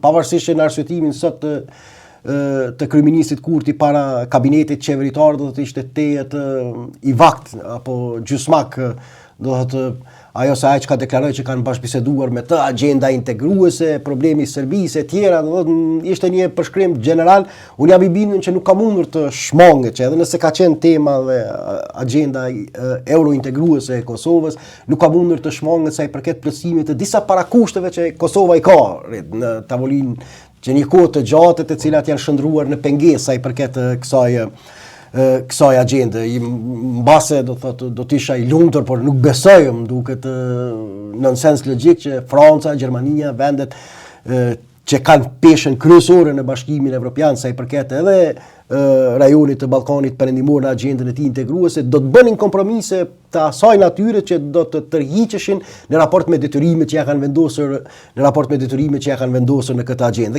Pavarësisht që në arsyetimin sot të të kryeministrit Kurti para kabinetit qeveritar do të ishte tejet i vakt apo gjysmak, do të thotë, ajo se ai çka deklaroi që kanë bashkëbiseduar me të, agjenda integruese, problemi i Serbisë e tjera, do të thotë, ishte një përshkrim gjeneral. Unë jam i bindur që nuk ka mundur të shmanget që edhe nëse ka qenë tema dhe agjenda eurointegruese e Kosovës, nuk ka mundur të shmanget sa i përket plotësimit të disa parakushteve që Kosova i ka në tavolinë që një kohë të gjatë, të cilat janë shndërruar në pengesë sa i përket kësaj agjende. Mbase, do thotë, do të isha i lumtur, por nuk besoj, më duket nonsens logjik që Franca, Gjermania, vendet që kanë peshën kryesore në Bashkimin Evropian sa i përket edhe rajonit të Ballkanit Perëndimor në agjendën e tij integruese, do të bënin kompromise të asaj natyre që do të tërhiqeshin në raport me detyrimet që ja kanë vendosur në raport me detyrimet që ja kanë vendosur në këtë agjendë. Dhe kjo